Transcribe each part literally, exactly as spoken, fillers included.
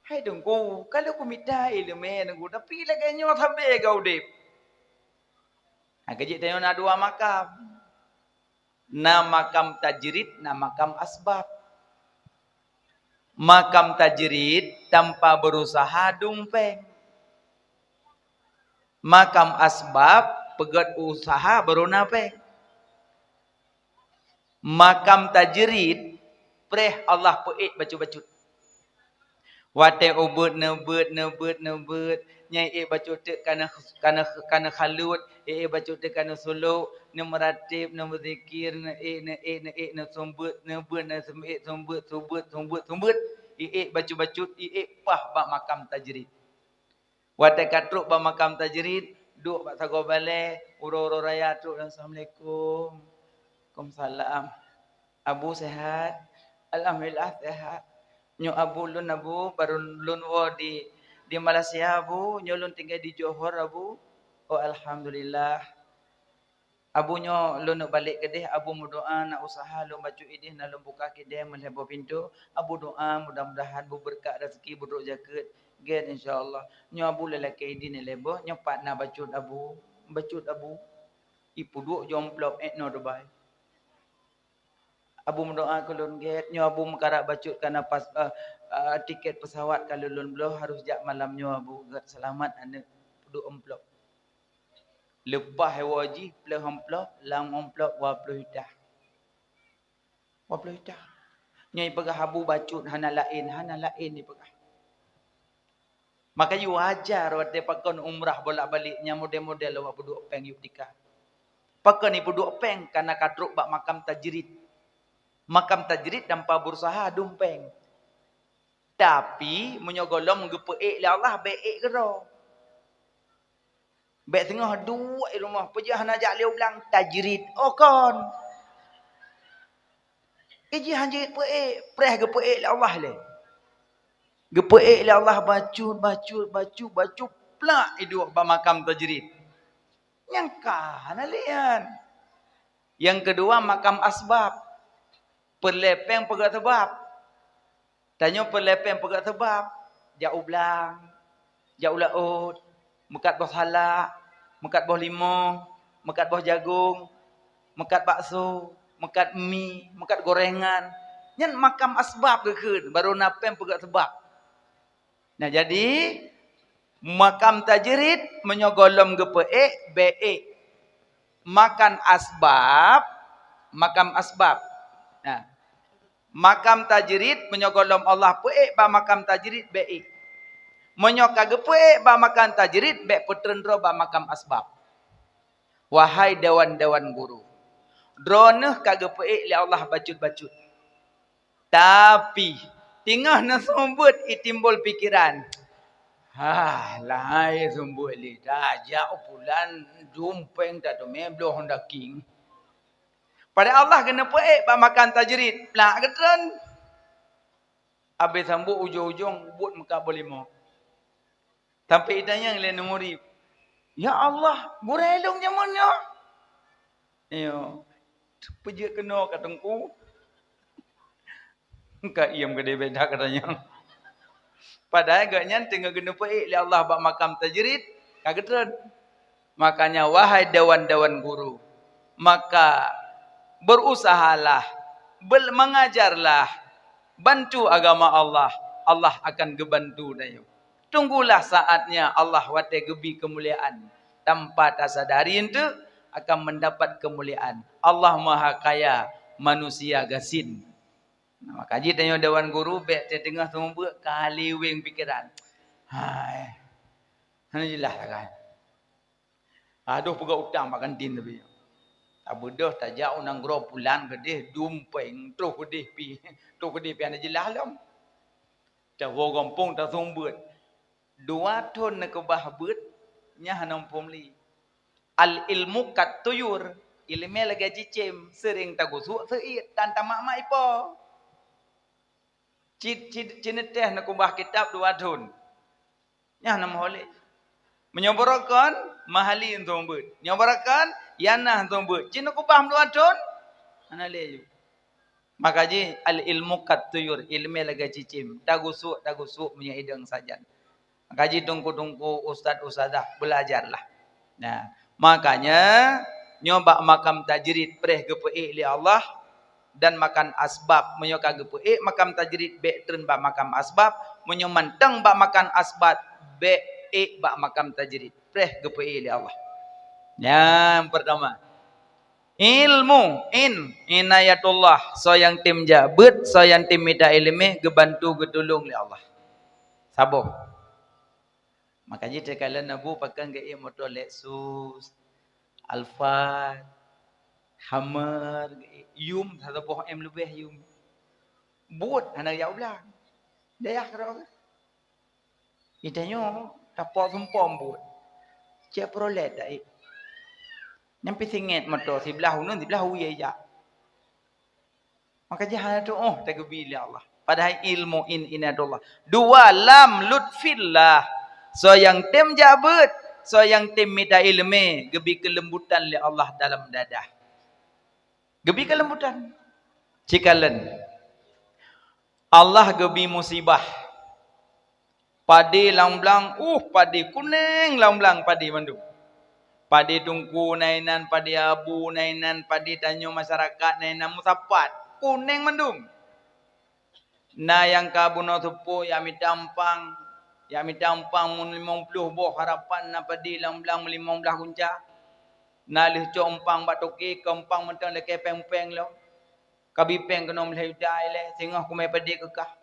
"Hai Teungku, ka lheueh kumita iéleumé Teungku, tapi lagée nyoe sabe ka udeb." Nah, keu jih tanyoe na dua makam. Na makam tajrid, na makam asbab. Makam tajrid tanpa berusaha dum péng. Makam asbab peugét usaha baru na péng. Makam tajrid preh Allah peuék bacut-bacut. Watée ubeuet neubeuet, neubeuet, neubeuet, nyan ék bacut teuk kana, kana, kana khalut, ék bacut teuk kana sulok, neumeuratéb, neumeuzikir, neuék, neuék, neuék, neusumbeuet, neubeuet, neusumbeuet, sumbeuet, sumbeuet, sumbeuet, sumbeuet, ék bacut-bacut, ék paih bak makam tajrid. Watée ka trok bak makam tajrid, duek bak sagoe balée, uroe-uroe raya trok, "Assalamualaikum." "Waalaikumsalam." "Abu sehat?" "Alhamdulillah sehat." "Nyoe abu lôn, abu, baru lôn woe di, di Malaysia, abu. Nyoe lôn tinggai di Johor, abu." "Oh, alhamdulillah." "Abu, nyoe lôn neuk balek keudeh, abu meudoa, na usaha lôn bacut ideh, na lôn buka keudè meulhèe boh pintoe. Abu doa mudah-mudahan beubeureukat raseuki, beudrok jakeuet gét, insya Allah. Nyoe abu lé lakée idin lé boh, nyoe pat na bacut abu, bacut abu." Ipeuduek jih amplop, ék noe Dubai. "Abu meudoa keu lôn gét, nyoe abu meukarat bacut kana pas, eh, eh, tiket pesawat ka lôn bloe, harôh jak malam nyoe abu." "Gét, seulamat aneuk." Peuduek amplop. Leupah iwoe jih pleuh amplop, lam amplop dua ploh juta. Dua ploh juta. Nyoe ipeugah abu bacut hana laén, hana laén ipeugah. Maka jih wajar watée pakon umrah bolak-balik nyan model-model awak peuduek péng yub tika. Pakon ipeuduek péng? Kana ka trok bak makam tajrid. Makam tajrid tanpa berusaha dum péng. Tapi meunyoe gohlom geupeuék lé Allah, bék ék keudroe. Bék teungoh duek i rumoh, peue jih hana jak lé u blang, tajrid. Oh kon. Ijih hanjeuet peuék, preh geupeuék lé Allah lé. Geupeuék lé Allah bacut, bacut, bacut, bacut, plak iduek bak makam tajrid. Nyan ka hana lé nyan. Nyang keudua, makam asbab. Peureulée péng peugét seubab. Tanyoe peureulée péng peugét seubab, jak u blang, jak u laôt, meukat boh salak, meukat boh limoe, meukat boh jagong, meukat bakso, meukat mi, meukat gorengan. Nyan makam asbab geukheun, barô na péng peugét seubab. Nah, jadi, makam tajrid meunyoe gohlom geupeuék, bék ék. Makam asbab, makam asbab. Nah, makam tajrid meunyoe gohlom Allah peuék bak makam tajrid, bék ék. Meunyoe ka geupeuék bak makam tajrid, bék peutreun droe bak makam asbab. Wahai dewan-dewan guru, droeneuh ka geupeuék lé Allah bacut-bacut. Tapi, teungoh neusumbeuet itimbol pikeran, "Hah, lahai sumbeuet lé, tajak u pulan dum péng tateumé bloe honda king." Padahai Allah geuneuk peuék bak makam tajrid, plak geutreun. Abéh sambot ujong-ujong, buet meukat boh limoe. Sampai itanyong lé ureueng murit, "Ya Allah, gurée lôn jameun nyoe?" "Iyo, peujeuet keunoe ka Teungku." Ka iem keudeh beda katanyong. Padahai gobnyan teungoh geuneuk peuék lé Allah bak makam tajrid, ka geutreun. Makanya, wahai dewan-dewan guru, maka berusahalah, bel-, mengajarlah, bantu agama Allah, Allah akan geubantu tanyoe. Tunggulah saatnya Allah watée geubi keumuliaan. Tanpa tasadari eunteuk akan mendapat keumuliaan. Allah Maha Kaya, manusia gasien. Nah, maka jih tanyoe dewan guru bék teuteungoh seumeubeuet ka liweng pikeran. Hai. Hana jeulaih lah kan. Adoh peugah utang bak kantin tapi. Tabeudôh tajak u nanggroe pulan keudeh dum péng, troh keudeh pi, troh keudeh pi hana jeulaih lom. Tawoe gampông tasumbeuet. Dua thon neukeubah beuet nyan hana muphom lé. Al ilmu kat tuyur, iéleumé lagée cicém, seuring tagusok seuiet dan tamak-mak ipo. Ci, ci, ci neuteh neukeubah kitab dua thon. Nyan hana muphom lé. Meunyoe barokon, mahali hana muphom beuet. Nyoe barokon, yana hana muphom beuet. Ci neukeubah dua thon, hana lé ju. Maka jih al-ilmu kattuyur, ileumèe lagèe cicém, tagusuk-tagusuk meunyoe idong sajan. Maka jih teungku-teungku, ustaz-ustazah, belajarlah. Nah, makanya nyoe bak makam tajrid preh geupeuék lé Allah dan makan asbab. Meunyoe ka geupeuék makam tajrid, bèk treun bak makam asbab. Meunyoe mantong bak makan asbab, bèk ék bak makam tajrid, preh geupeuék lé Allah. Nyang pertama. Ilmu, in, inayatullah, soe nyang tem jak beuet, soe nyang tem mita ileumèe, geubantu geutulông lé Allah. Saboh. Maka jih takalon na bu pakon geuék moto Lexus, Alphard, Hummer, geuék yum, saboh M leubeh yum. Buet hana jak u blang. Dayah keudroe. Di tanyoe tapok sumpom buet. Chevrolet dak ék. Nyan pih singèt moto siblah uneun, siblah wie jak. Maka jih hana tuoh tageubi lé Allah. Padahai ilmu in inayatullah. Dua, lam lutfillah. Soe nyang tem jak beuet, soe nyang tem mita ileumèe, geubi keulembutan lé Allah dalam dadah. Geubi keulembutan. Cikalon. Allah geubi musibah. Padé lam blang, uh, padé kunéng lam blang padé mandum. Padé teungku na inan, padé abu na inan, padé tanyoe masyarakat na inan, meusapat, kunéng mandum. Na nyang ka bunoe seupôt, jak mita umpang, jak mita umpang mun limong ploh boh, harapan na padé lam blang limong blaih gunca. Na lheueh cok umpang bak toke, keu umpang mantong lakèe péng-péng lom. Ka bi péng keunoe meulhèe juta ilèe, singoh kumè padé keu kah.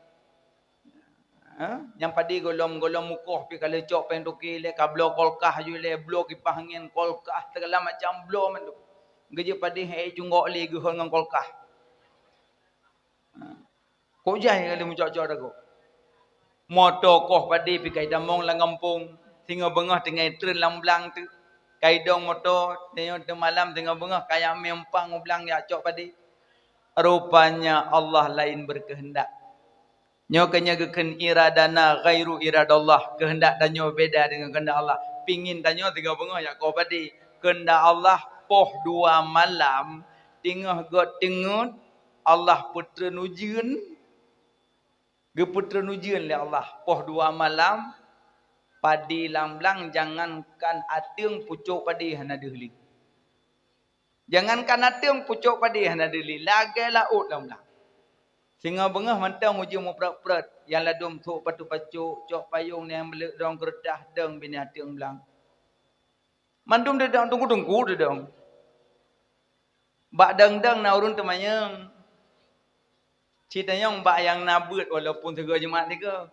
Ha? Nyang padé gohlom-gohlom mukoh pih ka lheueh cok péng toke ilèe, ka bloe kulkas ju ilèe, bloe kipah angén, kulkas, segala macam bloe mandum. Geujeuet padé hèk cunggok lé geuhon ngon kulkas. Ha. Kok jai ka lheueh meucok-cok dagoe. Moto koh padé pih ka itamong lam gampông, singoh beungoh tinggai treun lam blang teuk. Ka idong moto, singoh teumalam singoh beungoh ka jak mè umpang u blang jak cok padé. Rupanya Allah laén beukeuheundak. Nyoe keuh nyang geukheun iradana ghairu iradallah. Keuheundak tanyoe beda deungon keuheundak Allah. Pingin tanyoe singoh beungoh jak koh padé. Keuheundak Allah poh dua malam, teungoh göt teungeut, Allah peutreun ujeuen. Geupeutreun ujeuen lé Allah poh dua malam, padé lam blang, jangankan ateueng, pucôk padé hana deuh lé. Jangankan ateueng, pucôk padé hana deuh lé, lagèe laôt lam blang. Singoh beungoh mantong ujeuen meuprot-prot, nyang ladôm sôk patu pacôk, cok payông nyang meuleuk dong keureutah, dong binéh ateueng blang. Mandum teudong, teungku-teungku teudong. Bak dong-dong na ureueng teumanyong. Cit tanyong bak nyang na beuet walaupun sigoe jeumat sigoe.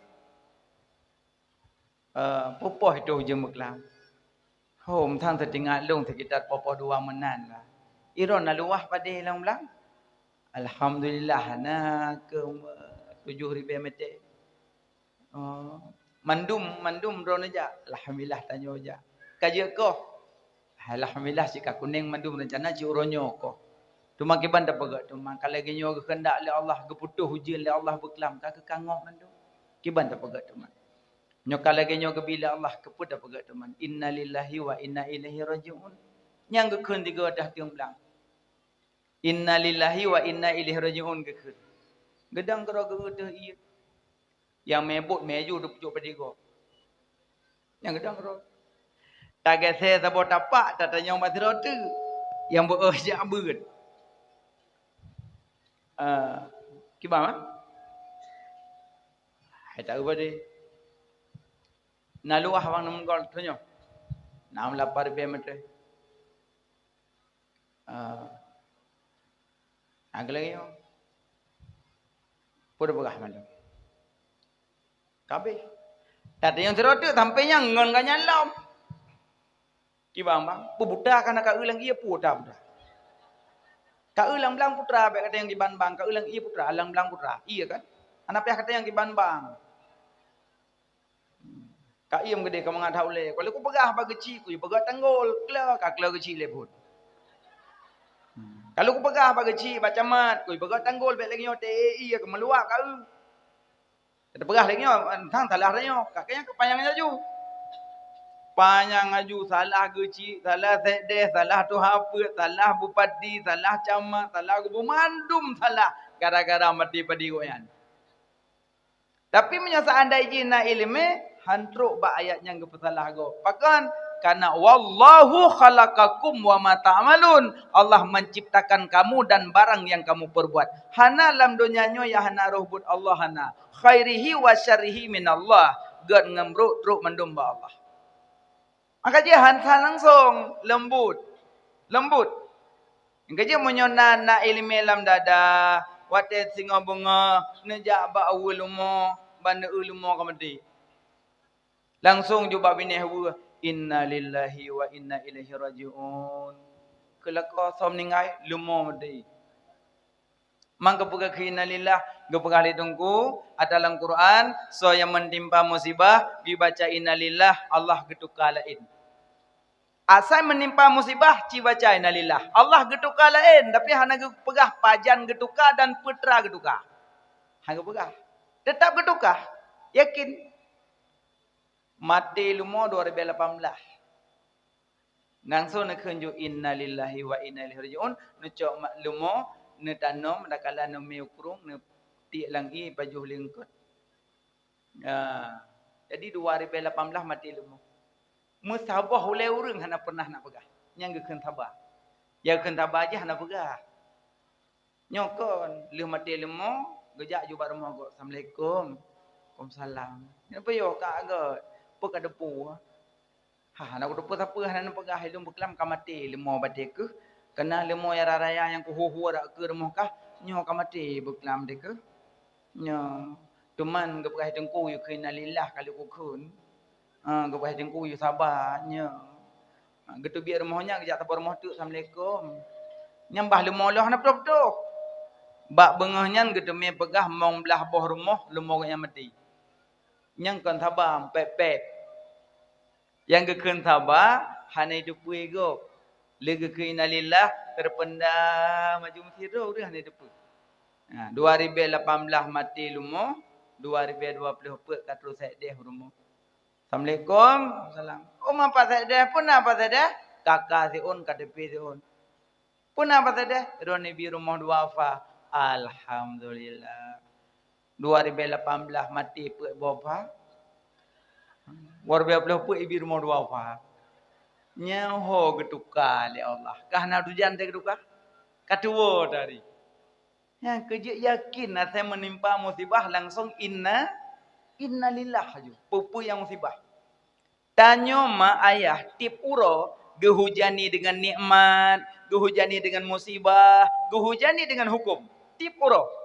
Eh, peue poh itu ujeuen meuklam. Hom, thang teuingat lôn sekitar poh-poh dua meunan lah. Iron na luwah padé lam blang. Alhamdulillah, na keu tujoh ribèe meter. Oh, mandum, mandum droeneuh jak. Alhamdulillah, tanyoe jak. Ka jeuet koh. Alhamdulillah, cit ka kunéng mandum, rencana cit uroe nyoe koh. Teuma kiban tapeugah teuma, ka lagèe nyoe geukeundak lé Allah, geuputôh ujeuen lé Allah beuklam, ka keu kangok mandum. Kiban tapeugah teuma. Nyoe ka lagèe nyoe geubi lé Allah, keupeue tapeugah teuma. Innalillahi wa inna ilaihi raji'un. Nyang geukheun tiga ateueng blang. Innalillahi wa inna ilaihi raji'un geukheun. Geudong keudroe geueu teuh ié. Nyang mè bot mè ju teupucok padé gob. Nyang geudong keudroe. Tagèsè saboh tapak, tatanyong bak sidroe teuk. Nyang beuôh jak beuet. Ah, kiban, ah? Hai taeu padé. Na luwah bang neumeugon tanyoe. Nam lapar bèe meuteue. Ah. Agak lagi nyoe. Peue peugah mandum. Kabeh. Tatanyong sidroe teuk sampoe nyang ngon ka nyan lom. Kiban bang, peue buta ka na ka eu lam ié putra, putra. Ka eu lam blang putra, bèk ka tatanyong kiban bang, ka eu lam ié putra, lam blang putra. Iya kan? Hana payah ka tatanyong kiban bang. Ka iem geudeh ka mangat that ulèe. Kalau kupeugah bak geuchik, kupeugah tanggol, kla, ka kla geuchik lé phon. Kalau kupeugah bak geuchik, bak camat, kupeugah tanggol, bèk lagèe nyoe, T A I, ka meuluak ka eu. Tapeugah lagèe nyoe, entang salah tanyoe. Ka keu nyan ka panyang laju. Panyang laju, salah geuchik, salah sekdes, salah tuha peuet, salah bupati, salah camat, salah gubernur, mandum salah. gara-gara maté padé gobnyan. Tapi meunyoe seandai jih na iéleumé, han trok bak ayat nyang geupeusalah gob. Pakon? Karena, "Wallahu khalaqakum wa ma ta'malun." Allah menciptakan kamu dan barang yang kamu perbuat. Hana lam donya nyoe nyang hana roh buet Allah, hana. Khairihi wa syarrihi minallah. Gét ngon brok trok mandum bak Allah. Maka jih han sa langsong, leumbut. Leumbut. Maka jih meunyoe na, na iéleumé lam dada, watée singoh beungoh, neujak bak ueh leumo, ban neueu leumo ka maté. Langsong jubak binéh weueh, "Innalillahi wa inna ilaihi raji'un." Keu lakoe soe meuninggai, leumo maté. Man geupeugah keu innalillah, geupeugah lé Teungku, ata lam Quran, soe nyang meutimpa musibah, geubaca innalillah, Allah geutuka laén. Asai meunimpa musibah, ci baca innalillah, Allah geutuka laén, tapi hana geupeugah pajan geutuka dan peue teuma geutuka. Hana geupeugah. Teutap geutuka. Yakin. Maté leumo dua ribée lapan blah. Langsong neukheun ju innalillahi wa inna ilaihi raji'un, neucok ma-, leumo, neutanom, dakala neumé u krueng, neutiek lam ié, pajoh lé eungkot. Ya. Jadi dua ribée lapan blah maté leumo. Meusaboh ulée ureuëng hana pernah na peugah. Nyang geukheun saba. Nyang geukheun saba jih hana peugah. Nyoe kon, lheueh maté leumo, geujak ju bak rumoh gob, "Assalamualaikum." "Waalaikumsalam." Nyan peue yoh ka göt, peue ka teupeu? "Hah, hana kuteupeu sapeue, hana neupeugah, ilôn beuklam ka maté leumo batée keuh. Kana leumo nyang raya-raya nyang kuhu-hu rak keu rumoh kah, nyoe ka maté beuklam batée keuh." Nyoe, teuma geupeugah teungku yue keu innalillah ka lheueh kukheun. Ha, geupeugah teungku yue saba, nyoe. Ha, geuteubiet rumoh nyan, geujak saboh rumoh teuk, "Assalamualaikum." Nyan bah leumo lôn hana putôh-putôh. Bak beungoh nyan geuteumé peugah mong blaih boh rumoh leumo gobnyan maté. Nyan kon saba, pép-pép. Nyang geukheun saba hana jiteupeue gob. Lé geukheun innalillah, teupendam laju meusidroe, ureuëng hana jiteupeue. Ha, dua ribée lapan blah maté leumo, dua ribée dua ploh peuet ka troh Saideh u rumoh. "Assalamualaikum." "Salam." "Oh, ma Pak Saideh?" "Peue na Pak Saideh?" "Kaka siôn, K T P siôn." "Peue na Pak Saideh?" "Droeneuh bi rumoh dua fa." "Alhamdulillah." Dua ribée lapan blah maté peuet boh fa. Dua ribée dua ploh peuet ibi rumoh dua fa. Nyan ho geutuka lé Allah. Ka hana tujan teuh geutuka? Ka tuwoe tadi. Nyan keuh jeuet yakin asai meunimpa musibah langsong inna, innalillah aju. Peue-peue nyang musibah. Tanyoe ma ayah tieb uroe geuhujani deungon nikmat, geuhujani deungon musibah, geuhujani deungon huköm. Tieb uroe.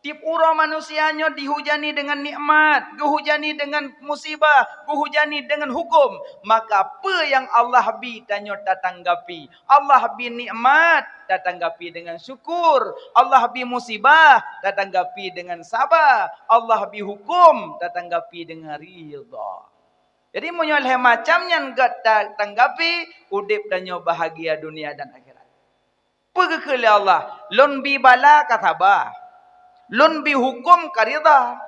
Tieb uroe manusia nyoe dihujani deungon nikmat, geuhujani deungon musibah, geuhujani deungon huköm. Maka peue nyang Allah bi tanyoe tatanggapi. Allah bi nikmat, tatanggapi deungon syukur. Allah bi musibah, tatanggapi deungon saba. Allah bi huköm, tatanggapi deungon ridha. Jadi, meunyoe lhée macam nyan gét ta-, tanggapi, udeb tanyoe bahagia dunia dan akhirat. Peue geukheun lé Allah? Lôn bi bala ka saba. Lôn bi huköm ka ridha.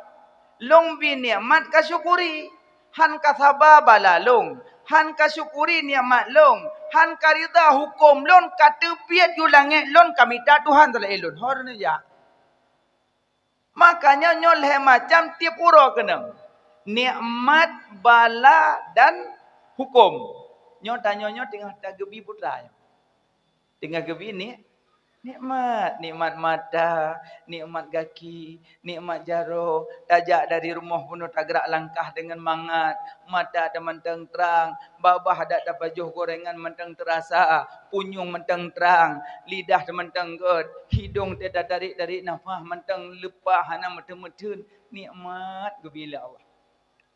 Lôn bi nikmat ka syukuri. Han ka saba bala lôn. Han ka syukuri nikmat lôn. Han ka ridha huköm lôn, ka teubiet ju langét lôn, ka mita Tuhan seulaén lôn. Ho droeneuh jak. Makanya nyoe lhée macam tieb uroe keunong. Nikmat, bala, dan huköm. Nyoe tanyoe nyoe teungoh tageubi putra nyoe. Teungoh geubi ni-, nikmat. Nikmat mata, nikmat gaki, nikmat jaroe. Tajak dari rumoh peunoh tagrak langkah deungon mangat. Mata teumantong trang, babah dak tapajoh gorengan mantong teurasa, punyueng mantong trang, lidah teumantong gét, hidong teuh tatarék-tarék nafah mantong leupah hana meuteun-meuteun, nikmat geubi lé Allah.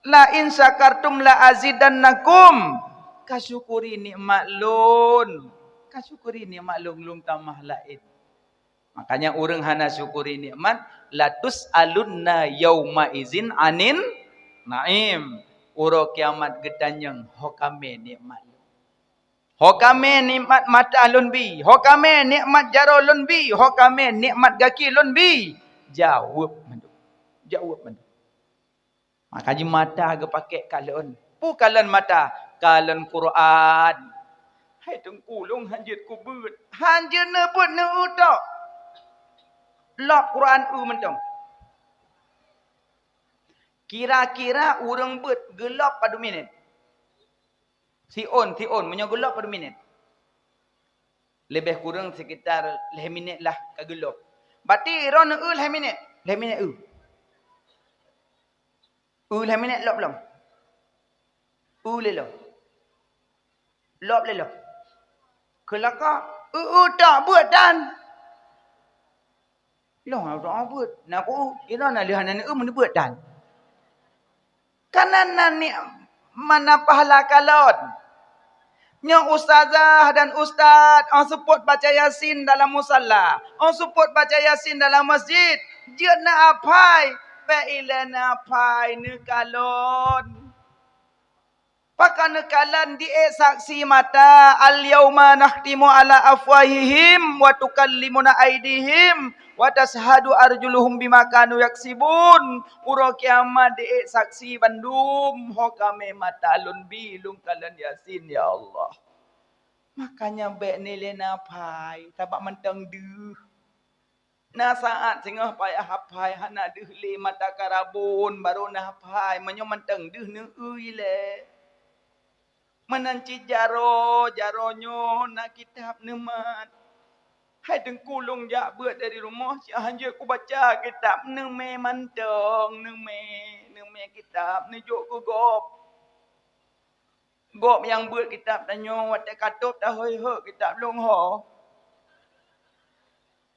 "La in syakartum la azidannakum." Kasyukuri nikmat lôn, kasyukuri nikmat lôn, lôn tamah laén. Makanya ureuëng hana syukuri nikmat, "Latus'alunna yauma izin anin na'im." Uroe kiamat geutanyong, "Ho kamé nikmat lôn? Ho kamé nikmat mata lôn bi? Ho kamé nikmat jaroe lôn bi? Ho kamé nikmat gaki lôn bi?" Jaweueb mandum. Jaweueb mandum. Maka jih mata geupakék kalon. Peue kalon mata? Kalon Quran. Hai Teungku, lôn hanjeuet kubeuet. Hanjeuet neubeuet, neueu tok. Lop Quran eu mantong. Kira-kira ureuëng beuet geulop padum minét? Siôn, siôn, meunyoe geulop padum minét? Leubeh kureueng sekitar lhée minét lah ka geulop. Berarti droeneuh eu lhée minét, lhée minét eu. Eu lhée minét lop lom. Eu lé lom. Lop lé lom. Keulaka, eu, eu tak beuet tan. Lôn hana beuet. Na ku, inoe na lheueh hana neueu meuneubeut tan. Kana na ni mana pahala kalon. Nyoe ustazah dan ustaz, oh seupôt baca Yasin dalam musala, oh seupôt baca Yasin dalam masjid, jeuet na aphai, pék ilée na aphai neukalon. Pakon neukalon di ék saksi mata, "Al-yauma nakhtimu ala afwahihim wa tukallimuna aidihim wa tasyhadu arjuluhum bima kanu yaksibun." Uroe kiamat di ék saksi bandum, ho kamé mata lôn bi lôn kalon Yasin, ya Allah. Makanya bék neuilée na aphai, sabab mantong deuh. Na saát singoh payah aphai, hana deuh lé mata karabon, barô na aphai, meunyoe mantong deuh neueu ilée. Meunan cit jaroe, jaroe nyoe na kitab neumat. Hai Teungku, lôn jak beuet dari rumoh, siat hanjeuet kubaca kitab, neumé mantong, neumé, neumé kitab, neujok keu gob. Gob nyang beuet kitab tanyoe, watée ka tôb tahôi-hôi kitab lôn ho.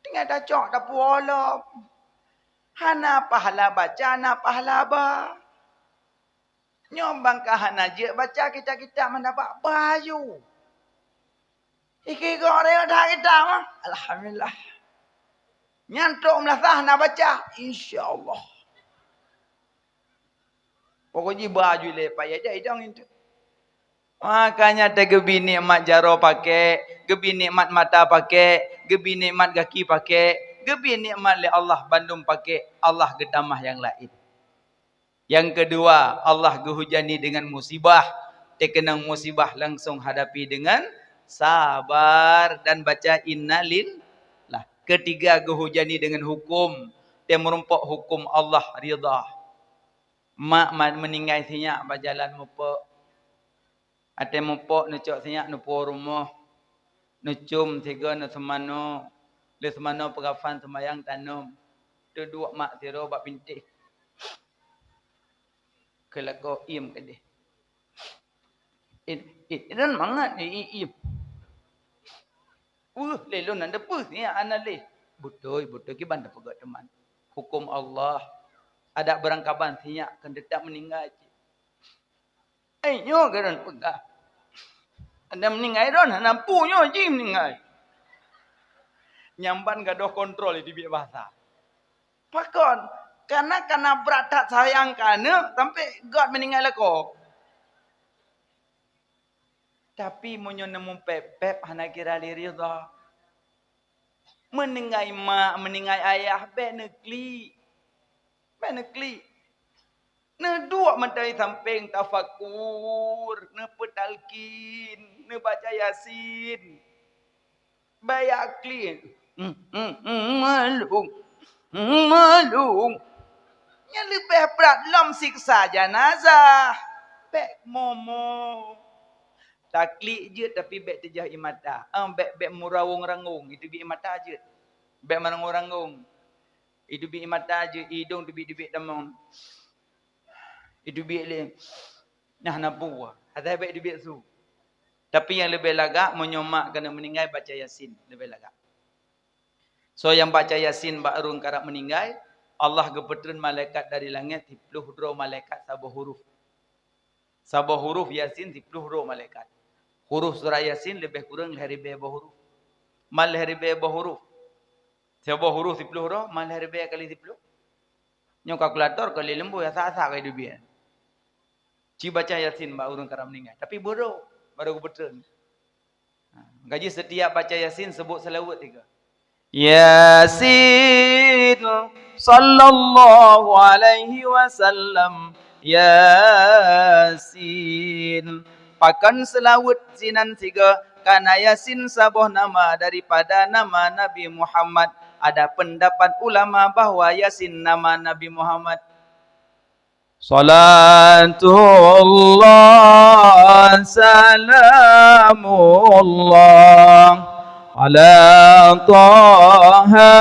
Tinggai tacok tapuwoe lom. Hana pahala baca, na pahala ba. Nyoe bang ka hana jeuet baca kitab-kitab, hana bak bayu. Iki gob rayek that kitab mah. Alhamdulillah. Nyan trok meulasah hana baca. Insya Allah. Pokok jih baju le payah jai dong itu. Makanya teuh geubi nikmat jaroe pakék, geubi nikmat mata pakék, geubi nikmat gaki pakék, geubi nikmat lé Allah bandum pakék, Allah geutamah nyang laén. Nyang keudua, Allah geuhujani deungon musibah, teukeunong musibah langsong hadapi deungon sabar dan baca innalillah. Keutiga, geuhujani deungon huköm, teumeureumpok huköm Allah ridha. Mak ma-, meuninggai sinyak bak jalan mupok. Watée mupok neucok sinyak neupuwoe rumoh. Neucom sigoe neuseumanoe, lé seumanoe peugafan seumayang tanom. Teuduek mak sidroe bak bintéh. Keu lakoe iem keudeh. Ih, ih, ih, dan mangat, ih, ih, ih. Weueh, lé lôn hana peue, nyan hana lé. Beutôi, beutôi, kiban tapeugah teuma. Huköm Allah. Adak beurangkaban sinyak kan teutap meuninggai cit. Eh, nyoe keunan peugah. Ada meuninggai droen, hana peue nyoe jih meuninggai. Nyamban gadoh kontrol di biek basa. Pakon? Karena, karena brat that sayang keu aneuk, sampai göt meuninggai lakoe. Tapi meunyoe neumupép-pép hana kira lé ridha. Meuninggai mak, meuninggai ayah, bék neuklik. Bék neuklik. Neuduek mantong di sampéng tafakur, neupeutalkin, neubaca Yasin. Bék jak klik. Hmm, hmm, hmm, malung. Hmm, malung. Nyan leubeh brat lom siksa janazah. Bék momo. Taklik jeuet tapi bék teujah ie mata. Ah, bék, bék meurawong-rangong, itu bie ie mata jeuet. Bék meurangong-rangong. Itu bie ie mata jeuet, idong teubiet-teubiet tamong. Itu bie lé. Nah, na peue. Asai bék teubiet su. Tapi nyang leubeh lagak, meunyoe mak keuneuk meuninggai, baca Yasin, leubeh lagak. Soe nyang baca Yasin bak ureuëng karab meuninggai, Allah geupeutreun malaikat dari langét siploh droe malaikat saboh huruf. Saboh huruf Yasin siploh droe malaikat. Huruf surat Yasin leubeh kureueng lhée ribée boh huruf. Man lhée ribée boh huruf. Saboh huruf siploh droe, man lhée ribée kali siploh. Nyoe kalkulator ka lé leumbôi, asa-asa ka dubiet. Ci baca Yasin bak ureuëng karab meuninggai. Tapi bodoh, baru geupeutreun. Gaji setiap baca Yasin sebut selawat tiga. Yasin, sallallahu alaihi wasallam. Yasin. Pakon selawat sinan siga, karena Yasin saboh nama daripada nama Nabi Muhammad. Ada pendapat ulama bahwa Yasin nama Nabi Muhammad. Salatullah, salamullah, ala Taha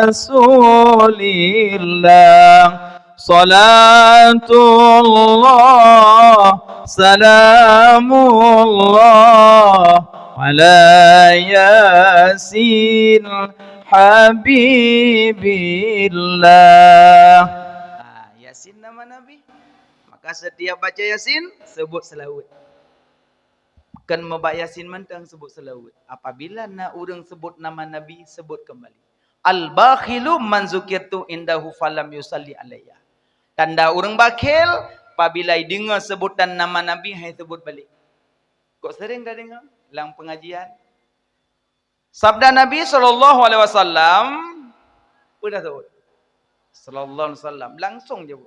Rasulillah. Salatullah, salamullah, ala Yasin Habibillah. Ah, Yasin nama Nabi. Maka setiap baca Yasin, sebut selawat. Bukan meubaca Yasin mantong sebut selawat. Apabila na ureuëng sebut nama Nabi, sebut kembali. Al-bakhilu man zukirtu indahu falam yusalli alayya. Tanda ureuëng bakhil, apabila deungoe sebutan nama Nabi, hai sebut balik. Kok sering dah dengar? Lam pengajian. Sabda Nabi sallallahu alaihi wasallam, peue dah sebut? Sallallahu alaihi wasallam. Langsung jawab.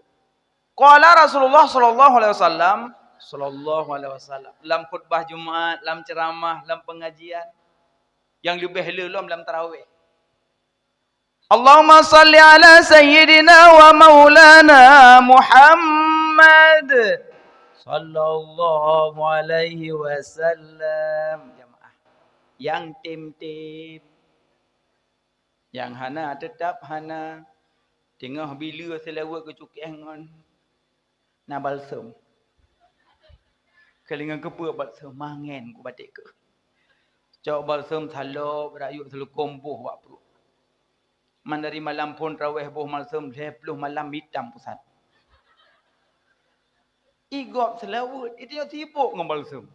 Qala Rasulullah sallallahu alaihi wasallam, sallallahu alaihi wasallam. Lam khutbah Jumat, lam ceramah, lam pengajian. Yang leubeh le lom lam tarawih. Allahumma salli ala sayyidina wa maulana Muhammad sallallahu alaihi wasallam. Jamaah. Yang tim-tim. Nyang hana, teutap hana. Teungoh bileue seulaweuet geucukeh ngon na balsem. Keulingan keupeue balsem, mangen ku batek keuh. Cok balsem salop, rayeuk seulukôm boh bak pruet. Man dari malam phon traweh boh balsem, lhèe ploh malam itam pusat. Igop seulaweuet, itu nyang sibok ngon balsem.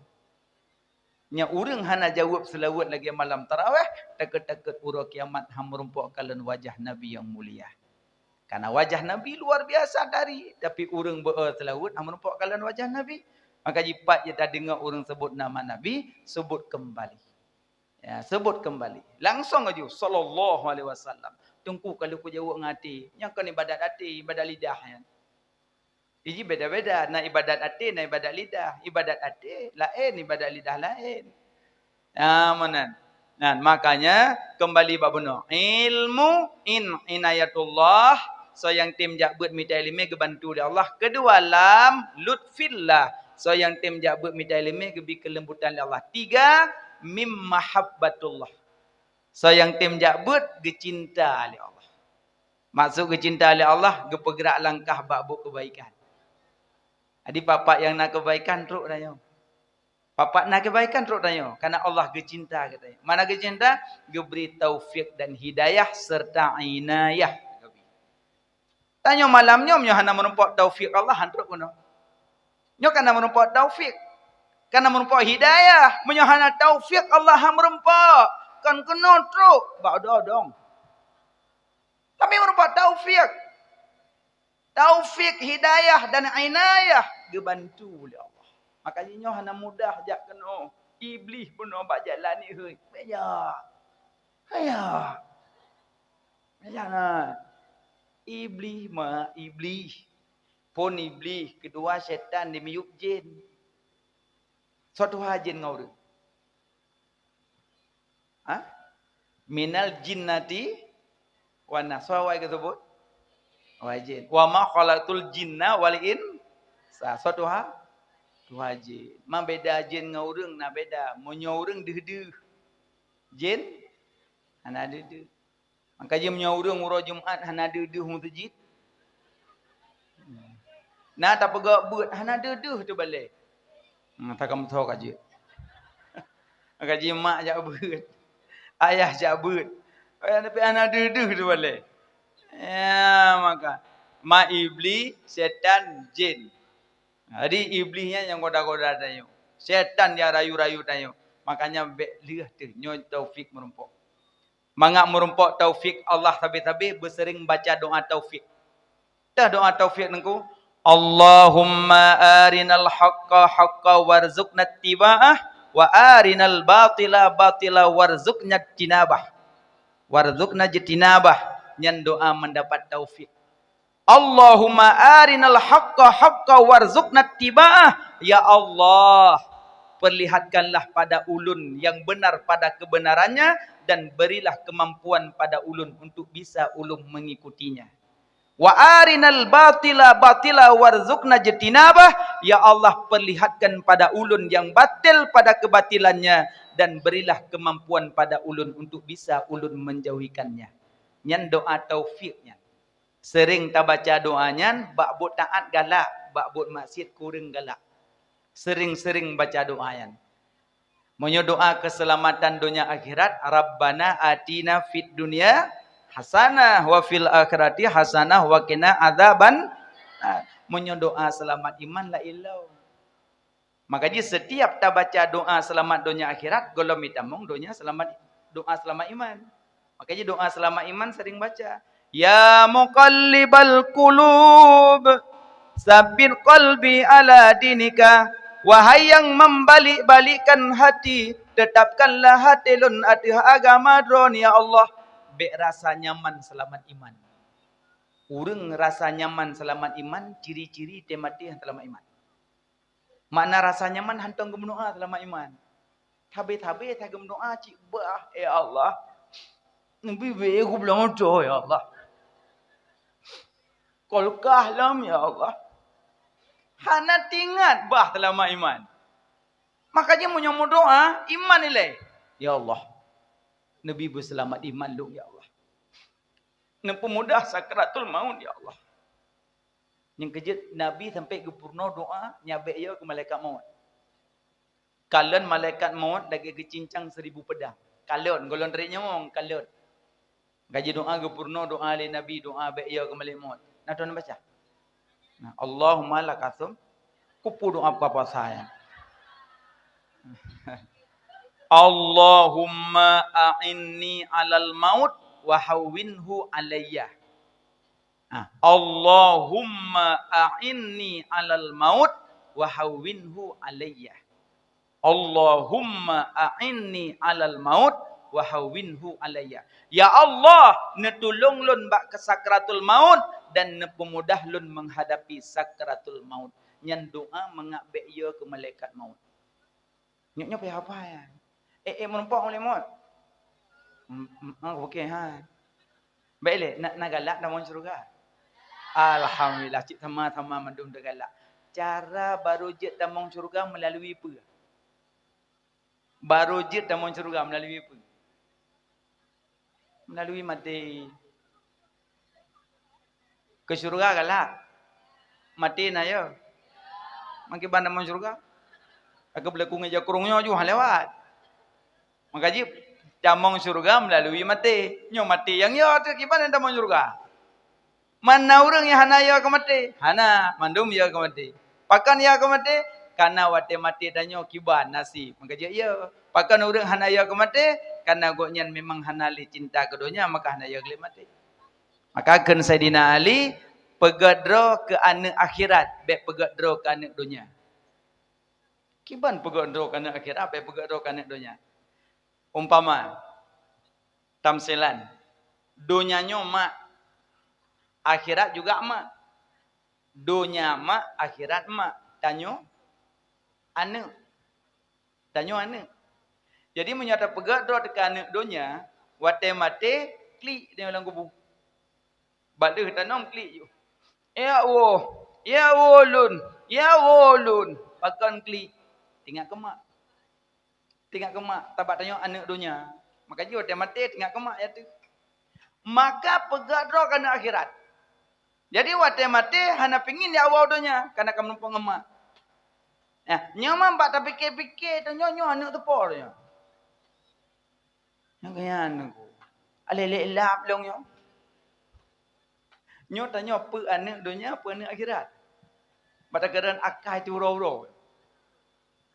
Nyan ureuëng hana jaweueb seulaweuet lagée malam taraweh, takot-takot uroe kiamat han meurumpok kalon wajah Nabi nyang mulia. Karena wajah Nabi luar biasa dari, tapi ureuëng beu-e seulaweuet han meurumpok kalon wajah Nabi. Maka jipat jih tadeungoe ureuëng sebut nama Nabi, sebut kembali. Ya, sebut kembali. Langsung aju, sallallahu alaihi wasallam. Teungku, kalau kujaweueb ngon até, nyan kon ibadat até, ibadat lidah nyan. Jadi beda-beda, na ibadat até, na ibadat lidah. Ibadat até laén, ibadat lidah laén. Nah, meunan. Nah, makanya kembali bak bunoe. Ilmu in inayatullah, soe nyang tem jak beuet mita ileumé geubantu lé Allah. Kedua, lam lutfillah, soe nyang tem jak beuet mita ileumé geubi keulembutan lé Allah. Tiga, mim mahabbatullah, soe nyang tem jak beuet geucinta lé Allah. Maksud geucinta lé Allah, geupeugerak langkah bak buet keubaikan. Jadi, papat nyang na keubaikan trok tanyoe. Papat na keubaikan trok tanyoe, karena Allah geucinta geutanyoe. Mana geucinta? Geubri taufik dan hidayah serta inayah. Tanyoe malam nyoe, meunyoe hana meurumpok taufik Allah, han trok keunoe. Nyoe kana meurumpok taufik, kana meurumpok hidayah. Meunyoe hana taufik Allah, han meurumpok, kon keunoe trok bak odong-odong. Tapi meurumpok taufik. Taufik, hidayah dan inayah geubantu lé Allah. Maka jih nyoe hana mudah jak keunoe. Iblih bunoe bak jalan ni, hei. Bèk jak. Haya. Bèk jak na. Iblih ma, iblih. Phon iblih, keudua syaitan di miyueb jén. Soe tuha jén ngon ureuëng? Ha? Minal jinnati wan nas. Soe awai geuseubut? Awai jén. Wa ma khalaqtul jinna wal insa. Soe tuha? Tuha jén. Ma beda jén ngon ureuëng na beda. Meunyoe ureuëng deuh-deuh, jén hana deuh-deuh. Maka jih meunyoe ureuëng uroe Jumat hana deuh-deuh meuseujid, na tapeugah beuet hana deuh-deuh teubalée. Hmm, takam tho ka jeuet. Maka jih mak jak beuet, ayah jak beuet, tapi hana deuh-deuh teubalée. Ya, maka ma iblih, syaitan, jén. Jadi iblih nyan nyang goda-goda tanyoe. Syaitan nyang rayu-rayu tanyoe. Makanya bèk lheueh teuh nyoe taufik meurumpok. Mangat meurumpok taufik Allah sabe-sabe, beuseuring baca doa taufik. Tah doa taufik nengku, Allahumma arinal haqqa haqqa warzuqna ittiba'ah, wa arinal batila batila warzuqna ijtinabah. Warzuqna ijtinabah, nyan doa mendapat taufik. Allahumma arinal haqqa haqqa warzuqna ittiba'ah. Ya Allah, perlihatkanlah pada ulôn yang benar pada kebenarannya, dan berilah kemampuan pada ulôn untuk bisa ulôn mengikutinya. Wa arinal batila batila warzuqna jtinabah. Ya Allah, perlihatkan pada ulôn yang batil pada kebatilannya, dan berilah kemampuan pada ulôn untuk bisa ulôn menjauhikannya. Nyan doa taufik nyan. Seuring tabaca doa nyan, bak buet taát galak, bak buet maksiat kureueng galak. Seuring-seuring baca doa nyan. Meunyoe doa keuseulamatan donya akhirat, "Rabbana atina fid dunya hasanah wa fil akhirati hasanah wa qina adzaban." Nah, meunyoe doa seulamat iman laén lom. Maka jih setiap tabaca doa seulamat donya akhirat, gohlom itamong donya seulamat, doa seulamat iman. Maka jih doa seulamat iman sering baca, "Ya muqallibal qulub, tsabbit qalbi ala dinika." Wahai yang membalik-balikkan hati, tetapkanlah hati lôn ateueh agama Droe, ya Allah. Bék rasa nyaman seulamat iman. Ureuëng rasa nyaman seulamat iman, ciri-ciri teumaté han seulamat iman. Makna rasa nyaman hantong geumeudoá seulamat iman. Habéh-habéh that geumeudoá cit bah, "Ya Allah, neubi bé kupulang moto, ya Allah. Kulkah lom, ya Allah." Hana teuingat bah seulamat iman. Maka jih meunyoe meudoá, iman ilée, "Ya Allah, neubi beuseulamat iman lôn, ya Allah. Neupeumudah sakratul maut, ya Allah." Nyang keujeuet Nabi sampai geupeurunoe doa nyang bék yo keu malaikat maut. Kalon malaikat maut lagée geucincang seribu pedang. Kalon, gohlom tarék nyawöng, kalon. Gaji doa geupeurunoe doa lé Nabi, doa bék yo keu malaikat maut. Na tuan baca? Nah, Allahumma lakasum, kupu doa puasa nyan. Allahumma a'inni alal maut wa hawwinhu alayya. Ah, Allahumma a'inni alal maut wa hawwinhu alayya. Allahumma a'inni alal maut wa hawwinhu alayya. Ya Allah, neutulông lôn bak sakratul maut dan neupeumudah lôn menghadapi sakratul maut. Nyan doa mangat bék yo keu malaikat maut. Nyoe, nyoe payah hafai nyan. Eh, eh, meurumpok malaikat maut. Hmm, hmm, ah, oke, ha. Bék lé, na, na galak tamong syeuruga? Alhamdulillah, cit sama-sama mandum teugalak. Cara barô jeuet tamong syeuruga meulalui peue? Barô jeuet tamong syeuruga meulalui peue? Meulalui maté. Keu syeuruga galak? Maté na yo. Mangkiban tamong syeuruga? Ka beulakue ngon jakrong nyoe ju han lewat. Maka jih tamong syeuruga meulalui maté. Nyoe maté nyang yo teuh, kiban tamong syeuruga? Mana ureuëng nyang hana yo keu maté? Hana, mandum yo keu maté. Pakon yo keu maté? Karena watée maté tanyoe kiban naseb, maka jeuet yo. Pakon ureuëng hana yo keu maté? Karena gobnyan memang hana lé cinta keu donya, maka hana yo keu lé maté. Maka kheun Saidina Ali, "Peugét droe keu aneuëk akhirat, bék peugét droe keu aneuëk donya." Kiban peugét droe keu aneuëk akhirat, bék peugét droe keu aneuëk donya. Umpama, tamsilan, donya nyoe mak, akhirat juga mak. Donya mak, akhirat mak. Tanyoe aneuëk. Tanyoe aneuëk. Jadi, meunyoe tapeugét droe teuka aneuëk donya, watée maté, klik tanyoe lam kubu. Bak lheueh tanom klik ju. "Ya woe, ya woe lôn, ya woe lôn." Pakon klik? Teuingat keu mak. Teuingat keu mak, sabab tanyoe aneuëk donya. Maka jih watée maté teuingat keu mak ya teuh. Maka peugét droe keu aneuëk akhirat. Jadi watée maté hana pingin jak woe donya, karena ka meurumpok ngon mak. Nah, nyoe man bak tapike-pike tanyoe nyoe aneuëk teupo nyoe. Nyang keu nyan Teungku. Alé lé lap lông nyoe. Nyoe tanyoe peue aneuëk donya, peue aneuëk akhirat. Bak takeudroe akai teuh uroe-uroe.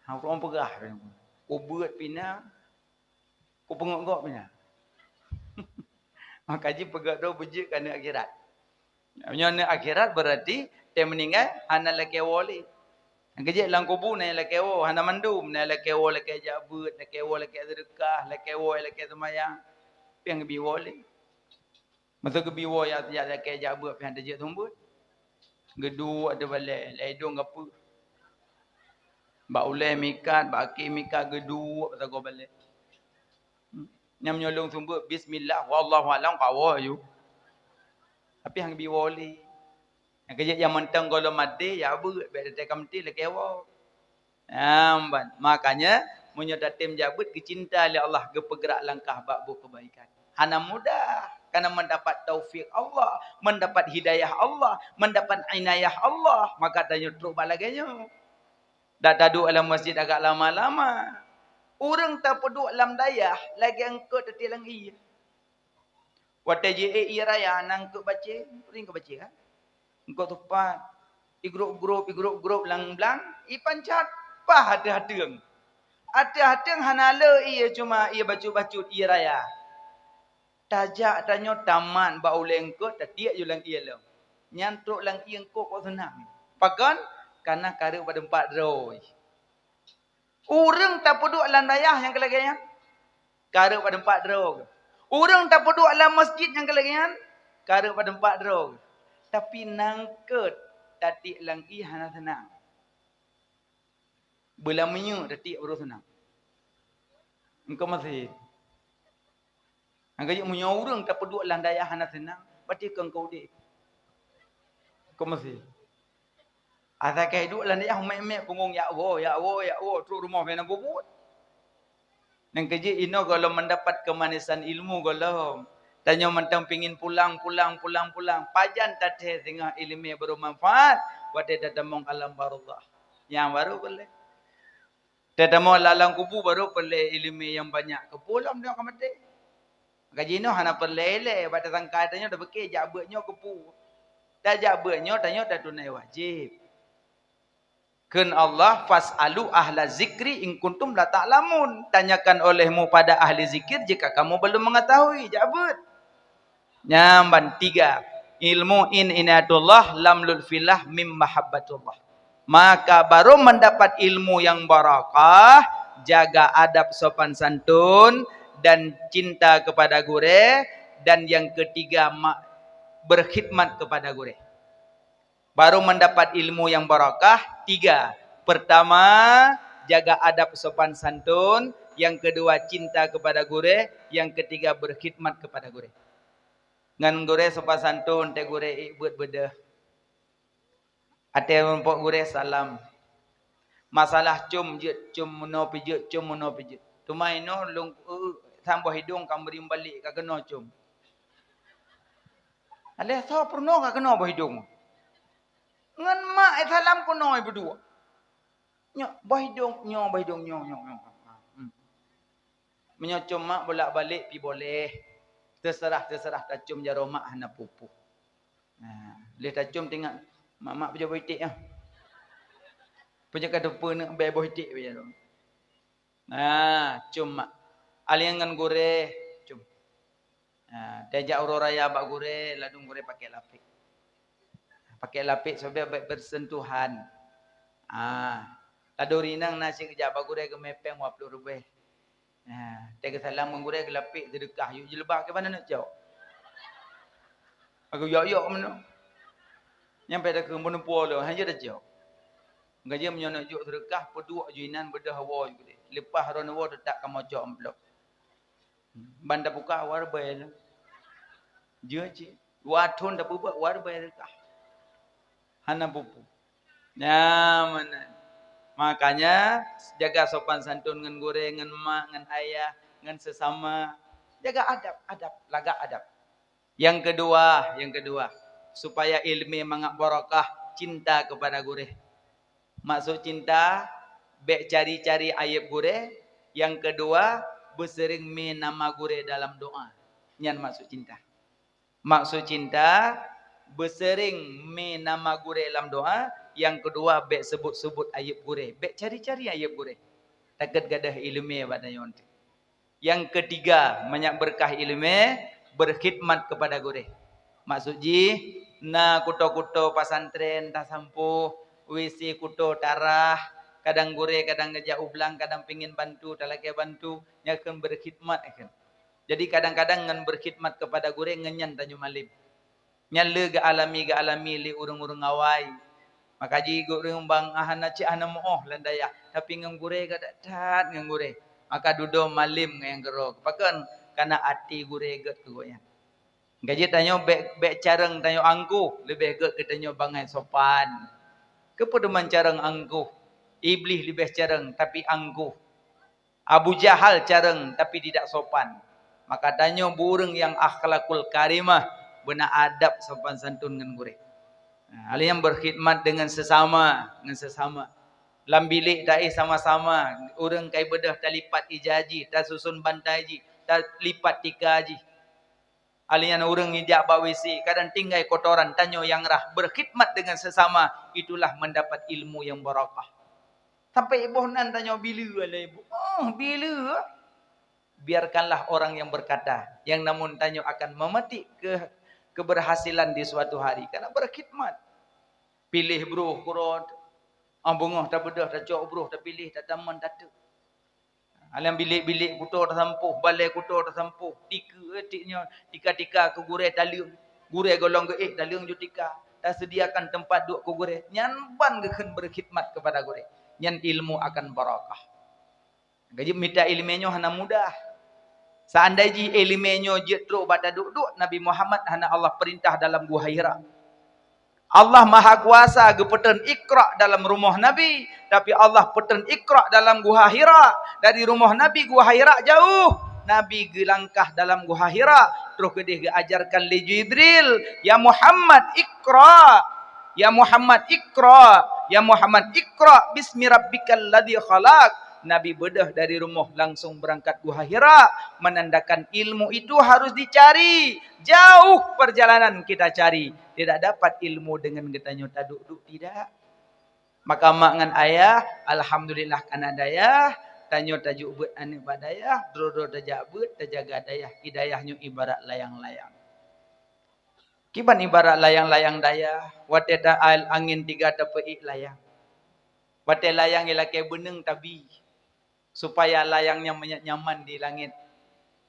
Ha, ureuëng peugah, "Kubeuet pih na, kupeungok gob pih na." Maka jih peugét droe beujeuet keu aneuëk akhirat. Meunyoe aneuëk akhirat berarti teuh meuninggai hana lakée woe lé. Nyang keujeuet lam kubu na nyang lakée woe, hana mandum, na nyang lakée woe lakée jak beuet, lakée woe lakée seudeukah, lakée woe lakée seumayang. Piang geubi woe lé. Masa geubi woe jak, jak lakée jak beuet piang teujeuet seumeubeuet. Geuduek ateueh balée, lam idong gapeue. Bak ulèe mikat, bak akhé mikat geuduek sagoe balek. Nyang meunyoe lôn seumeubeuet bismillah, wallahu a'lam, kawoe aju. Tapi han geubi woe lé. Nyang keujeuet nyang mantong gohlom maté, jak beuet, bèk teuka maté lakèe woe. Nyan ban. Makanya, meunyoe tatém jak beuet, geucinta lé Allah, geupeugerak langkah bak buet keubaikan. Hana mudah, karena mendapat taufik Allah, mendapat hidayah Allah, mendapat inayah Allah, maka tanyoe trok bak lagèe nyoe. Dak taduek lam masjid agak lama-lama. Ureueng tapeuduek lam dayah lagèe eungkôt tatiek lam ié. Watèe jiék ié raya na eungkôt bacé, ureueng eungkôt bacé kan? Eungkôt tupat. Igrôp-grôp, igrôp-grôp lam blang, ipanchat, pah ateueh ateueng. Ateueh ateueng hana le ié, cuma ié bacut-bacut ié raya. Tajak tanyoe tamat bak ulèe eungkôt, tatiek ju lam ié lom. Nyan trok lam ié eungkôt kok seunang. Pakon? Karena kareup bak teumpat droe. Ureueng tapeuduek lam dayah nyang keu lagèe nyan, kareup bak teumpat droe. Ureueng tapeuduek lam masjid nyang keu lagèe nyan, kareup bak teumpat droe. Tapi na eungkôt tatiek lam ié hana seunang. Beulam minyeuk tatiek baru seunang. Eungkôt masjid. Nyang keujeuet meunyoe ureueng tapeuduek lam dayah hana seunang, berarti kon ka udép. Kon masih. Asai ka iduek lam dayah meu'èk-meu'èk punggong, "Ya Allah, ya Allah, ya Allah," trok rumoh meunan bubuet. Nyang keujeuet inoe gohlom mendapat kemanisan ilmu gohlom. Tanyoe mantong pingin pulang, pulang, pulang, pulang. Pajan tathèe singoh ileumèe baru manfaat, watèe tatamong alam barzakh. Nyang baru peureulèe. Teutamong lam kubu baru peureulèe ileumèe nyang banyak. Keupeue lom nyoe ka maté. Maka jinoe hana peureulèe ilèe, bak teusangka tanyoe tapike jak beuet nyoe keupeue. Tajak beuet nyoe tanyoe tatunai wajéb. Kheun Allah, "Fas'alu ahla zikri in kuntum la ta'lamun." Tanyakan olehmu pada ahli zikir jika kamu belum mengetahui. Jak beuet. Nyan ban tiga. Ilmu in inayatullah lam lutfillah mim mahabbatullah. Maka baru mendapat ilmu yang barakah, jaga adab sopan santun dan cinta kepada gurèe, dan yang ketiga ma-, berkhidmat kepada gurèe. Baru mendapat ilmu yang barakah, tiga. Pertama, jaga adab sopan santun. Yang kedua, cinta kepada gurèe. Yang ketiga, berkhidmat kepada gurèe. Ngon gurèe sopan santun, teuh gurèe ék beuet beudôh. Até rumpok gurèe salam. Masalah com jeuet, com meunoe pi jeuet, com meunoe pi jeuet. Teuma inoe lôn, eu, sam boh idong ka meurimbalik ka keunoe com. Aléh soe peurunoe ka keunoe boh idong. Ngon mak, eh, salam keunoe beuduek. Nyoe boh idong, nyoe boh idong, nyoe, nyoe, nyoe. Hmm. Meunyoe com mak bolak-balik pi boleh. Teuseurah, teuseurah tacom jaroe mak hana peue-peue. Nah, lheueh tacom teuingat, "Mak, mak, peujeuet boh iték ah." Peujeuet ka teupeu neuk bèe boh iték bèe nyoe. Nah, com mak. Aléh ngon gurèe, com. Nah, tajak uroe raya bak gurèe, ladôm gurèe pakèk lapék. Pakèk lapék sabe bèk bersentuhan. Ah, ladôm rinang na cit geujak bak gurèe geumè pèng dua ploh ribèe. Nah, teuka salam ngon gurèe geulapék seudeukah, yôh jilbab keu bak na neuk cok. Aku yok-yok meunoe. Nyang payah takheun meuneupue lom, hana jeuet tacok. Maka jeuet meunyoe neuk jok seudeukah, peuduek ju inan beudôh woe ju keudéh. Leupah droeneuh woe teutap kamoe cok amplop. Ban tapuka war bèe lom. Jeuet cit. Dua thon tapeubeuet war bèe seudeukah. Hana peue-peue. Nyan meunan. Makanya, jaga sopan santun ngon gurèe, ngon mak, ngon ayah, ngon sesama. Jaga adab, adab, lagak adab. Yang kedua, yang kedua, supaya ileumèe mangat barakah, cinta kepada gurèe. Maksud cinta, bèk cari-cari aieb gurèe. Yang kedua, beuseuring mè nama gurèe dalam doa. Nyan maksud cinta. Maksud cinta, beuseuring mè nama gurèe lam doa. Yang kedua, bèk seubut-seubut aieb gurèe. Bèk cari-cari aieb gurèe. Takot gadôh ileumèe bak tanyoe. Yang ketiga, manyak beureukat ileumèe, berkhidmat kepada gurèe. Maksud jih, na kuto-kuto pesantren tasampôh, W C kuto tarah, kadang gurèe, kadang geujak u blang, kadang pingin bantu, talakèe bantu, nyan kheun berkhidmat kheun. Jadi kadang-kadang ngon berkhidmat kepada gurèe ngon nyan tanyoe malém. Nyan le geualami-geualami lé ureuëng-ureuëng awai. Maka jigoe ureuëng bang hana cit hana meuoh lam dayah, tapi ngon gurée gét that ngon gurée. Maka dudoe malem ngon nyang keudroe. Pakon? Karena até gurée gét keu gobnyan. Gaji tanyoe bék, bék carông tanyoe angkuh, leubeh gét geutanyoe bangai sopan. Keupeue teuma carông angkuh? Iblih leubeh carông, tapi angkuh. Abu Jahal carông, tapi tidak sopan. Maka tanyoe ureuëng nyang akhlakul karimah, beuna adab sopan santun ngon gurée. Nah, hal nyang berkhidmat dengan sesama, ngon sesama. Lam bilék taéh sama-sama, ureuëng kai beudôh talipat ija jih, tasusun bantai jih, talipat tika jih. Hal nyan ureuëng nyang jak bak W C, kadang tinggai kotoran, tanyoe nyang rhah, berkhidmat dengan sesama, itulah mendapat ilmu yang barakah. Sampai boh nan tanyoe bileue lé, oh, bileue. Biarkanlah orang yang berkata, yang namun tanyoe akan memetik ke, keberhasilan di suatu hari, karena berkhidmat. Piléh broh keudroe, ah, beungoh tabeudôh, tacok broh, tapiléh, tatamon, tateuk. Alam bilék-bilék kuto tasampôh, balée kuto tasampôh, tikeue, eh, tik nyoe, tika-tika keu gurée taleueng. Gurée gohlom geuék taleueng ju tika. Taseudiakan teumpat duek keu gurée. Nyan ban geukheun berkhidmat kepada gurée. Nyan ilmu akan barakah. Gaji mita iéleumé nyoe hana mudah. Seandai jih iéleumé nyoe jeuet trok bak taduek-duek, Nabi Muhammad hana Allah peurintah dalam Guha Hira. Allah Maha Kuasa geupeutrön Iqra dalam rumoh Nabi, tapi Allah peutrön Iqra dalam Guha Hira. Dari rumoh Nabi, Guha Hira jauh. Nabi geulangkah dalam Guha Hira, troh keudeh geuajarkan lé Jibril, "Ya Muhammad, Iqra. Ya Muhammad, Iqra. Ya Muhammad, Iqra bismi rabbikal ladzi khalaq." Nabi beudôh dari rumoh langsung beurangkat Guha Hira, menandakan ilmu itu harus dicari. Jauh perjalanan kita cari. Tidak dapat ilmu dengan geutanyoe taduek-duek, tidak. Maka mak ngon ayah, alhamdulillah kana dayah, tanyoe tajok beuet aneuëk bak dayah, droe-droe tajak beuet, tajaga dayah. I dayah nyoe ibarat layang-layang. Kiban ibarat layang-layang dayah, watée ta-, angén tiga tapeuék layang. Watée layang ilakée beuneueng tabi. Supaya layang nyan manyak nyaman di langét.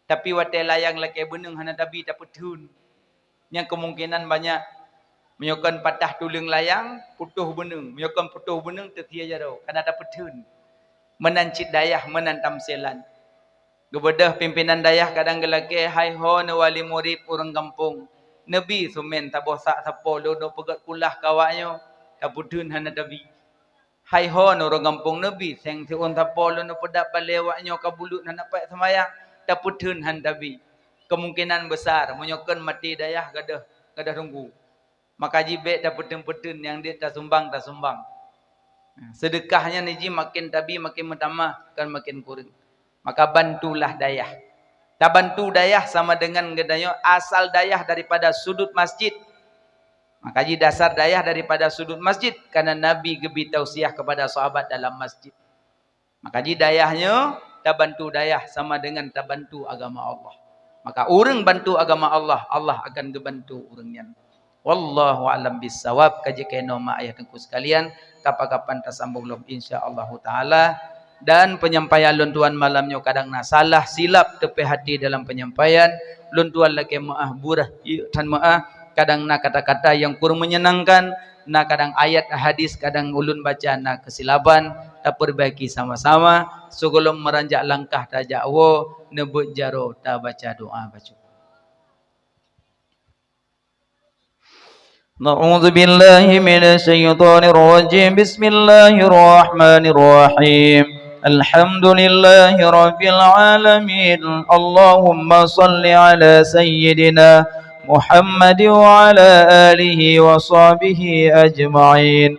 Tapi watée layang lakée beuneueng hana tabi tapeutheun. Nyan kemungkinan banyak. Meunyoe kon patah tuleueng layang, putôh beuneueng. Meunyoe kon putôh beuneueng, teusie jaroe, kana tapeutheun. Meunan cit dayah, meunan tamsilan. Geubeudôh pimpinan dayah kadang geulakée, "Hai ho neuwali murit ureuëng gampông. Neubi seumén saboh sak sapo lôn peugét kulah keu awaknyoe." Tapeutheun hana tabi. "Hai ho ureuëng gampông neubi seng siôn sapo lôn peudap balée awaknyoe ka buleuen hana pék seumayang." Tapeutheun han tabi. Kemungkinan besar, meunyoe kon maté dayah gadôh, gadôh teungku. Maka jih bék tapeutheun-peutheun, nyang deuek tasumbang, tasumbang. Seudeukah nyan jih makin tabi, makin meutamah, kon makin kureueng. Maka bantulah dayah. Tabantu dayah sama dengan geutanyoe asal dayah daripada sudut masjid. Maka jih dasar dayah daripada sudut masjid, karena Nabi geubi tausiah kepada sahabat dalam masjid. Maka jih dayah nyoe, tabantu dayah sama dengan tabantu agama Allah. Maka ureuëng bantu agama Allah, Allah akan geubantu ureuëng nyan. Wallahu a'lam bissawab. Ka jeuet keunoe mak ayah teungku sekalian, kapan-kapan tasambong lom insya Allahu taala. Dan penyampaian lôn tuan malam nyoe kadang na salah silap teupeu hati dalam penyampaian, lôn tuan lakée meuáh, beureuh tan meuáh, kadang na kata-kata nyang kurang menyenangkan, na kadang ayat hadis kadang ulôn baca na keusilaban, tapeubaiki sama-sama. Sigohlom meuranjak langkah tajak woe, neubeuet jaroe tabaca doa bacut. أعوذ بالله من الشيطان الرجيم. بسم الله الرحمن الرحيم. الحمد لله رب العالمين. اللهم صل على سيدنا محمد وعلى آله وصحبه أجمعين.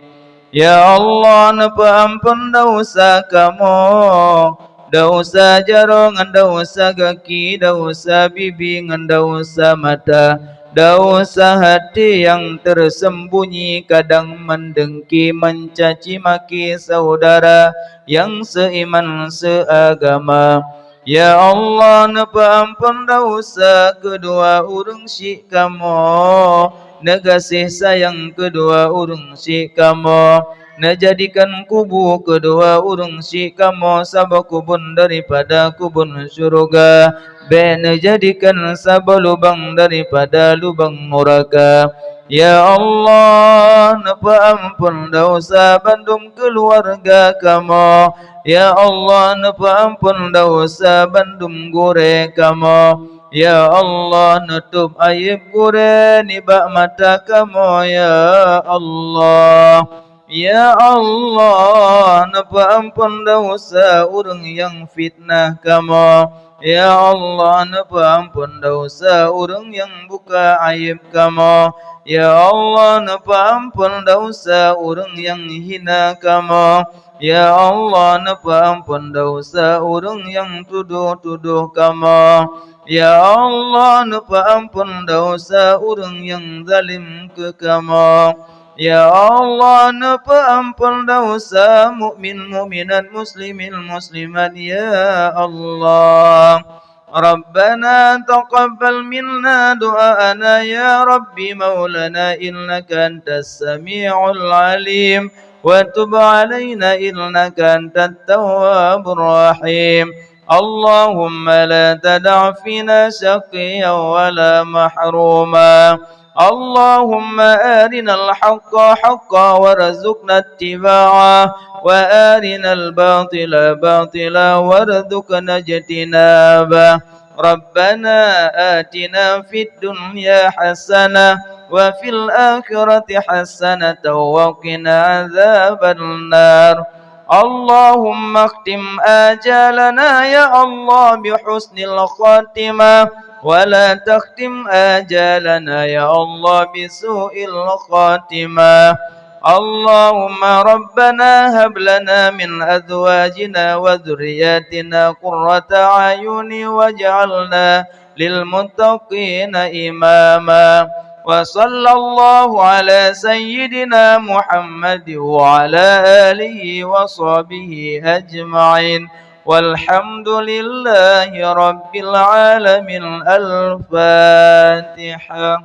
Ya Allah, neupeuamphon desya kamoe, desya jaroe ngon desya gaki, desya bibi ngon desya mata, desya hati nyang teuseumbunyi, kadang meudengki, meucaci maki syedara nyang seuiman seuagama. Ya Allah, neupeuamphon desya keudua ureuëng syik kamoe, neugaséh sayang keudua ureuëng syik kamoe. Neujadikan kubu keudua ureuëng syik kamoe saboh kubun daripada kubun syeuruga. Bék neujadikan saboh lubang daripada lubang nuraka. Ya Allah, neupeuamphon desya bandum keuluwarga kamoe. Ya Allah, neupeuamphon desya bandum gurée kamoe. Ya Allah, neutôb ayeb gurée nibak mata kamoe, ya Allah. Ya Allah, neupeuamphon desya ureuëng nyang fitnah kamoe. Ya Allah, neupeuamphon desya ureuëng nyang buka ayeb kamoe. Ya Allah, neupeuamphon desya ureuëng nyang hina kamoe. Ya Allah, neupeuamphon desya ureuëng nyang tudoh-tudoh kamoe. Ya Allah, neupeuamphon desya ureuëng nyang zalem keu kamoe. Ya Allah, neupeuamphon desya mukmin mukminat, muslimin muslimat, ya Allah. Rabbana taqabbal minna du'aana ya Rabbi maulana innaka antas sami'ul alim wa tub alaina innaka antat tawwabur rahim. Allahumma la tada' fina syaqiyyan wa la mahruma. Allahumma arinal haqqa haqqa warzuqna ittiba'ah, wa arinal batila batila warzuqna ijtinabah. Rabbana atina fid dunya hasanah wa fil akhirati hasanatan wa qina adzaban nar. Allahumma khtim ajalana ya Allah bi husnil khatimah, wa la takhtim ajalana ya Allah bi su'il khatimah. Allahumma rabbana hab lana min azwajina wa dzurriyyatina qurrata a'yuni waj'alna lil muttaqina imama. Wa sallallahu ala sayyidina Muhammad wa ala alihi wa sahbihi ajma'in. Walhamdulillahi rabbil alamin. Al-Fatihah.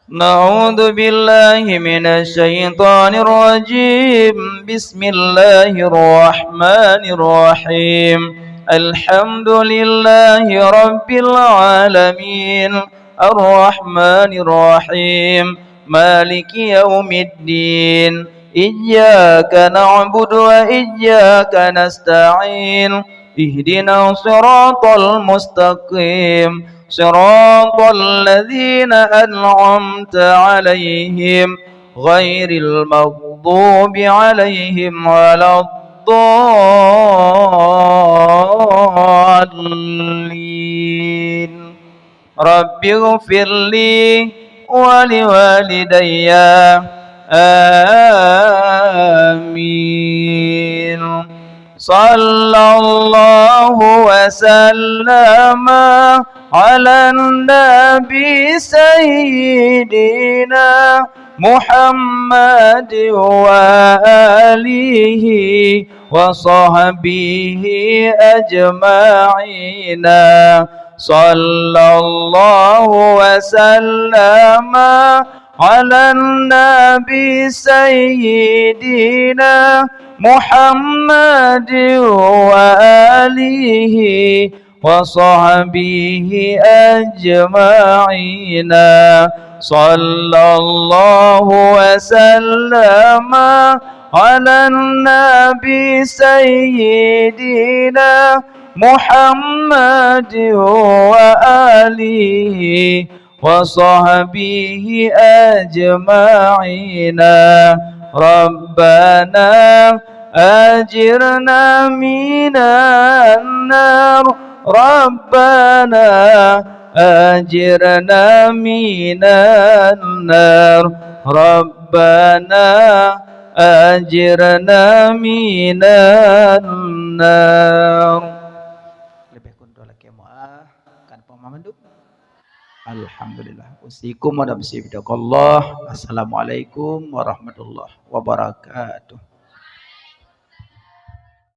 Na'udzu billahi minasy syaithanir rajim. Bismillahirrahmanirrahim. Alhamdulillahi rabbil alamin. Arrahmanirrahim. Maliki yaumiddin. Iyyaka na'budu wa iyyaka nasta'in. Ihdinas siratal mustaqim. Siratal ladzina an'amta 'alaihim ghairil maghdubi 'alaihim waladdallin. Rabbighfirli wa liwalidayya. Amin. Sallallahu wa sallama 'alan nabi sayyidina Muhammad wa alihi wa sahbihi ajma'ina. Sallallahu wa sallama 'alan nabi sayyidina Muhammad wa alihi wa sahbihi ajma'ina. Sallallahu wa sallama 'alan nabi sayyidina Muhammad wa alihi wa sahbihi ajma'ina. Rabbana ajirna minan nar. Rabbana ajirna minan nar. Rabbana ajirna minan nar. Leubeh kurang lakée meu'ah, kan peumahaman tu. Alhamdulillah. Usikum wa nafsi bitaqwallah. Assalamualaikum warahmatullahi wabarakatuh.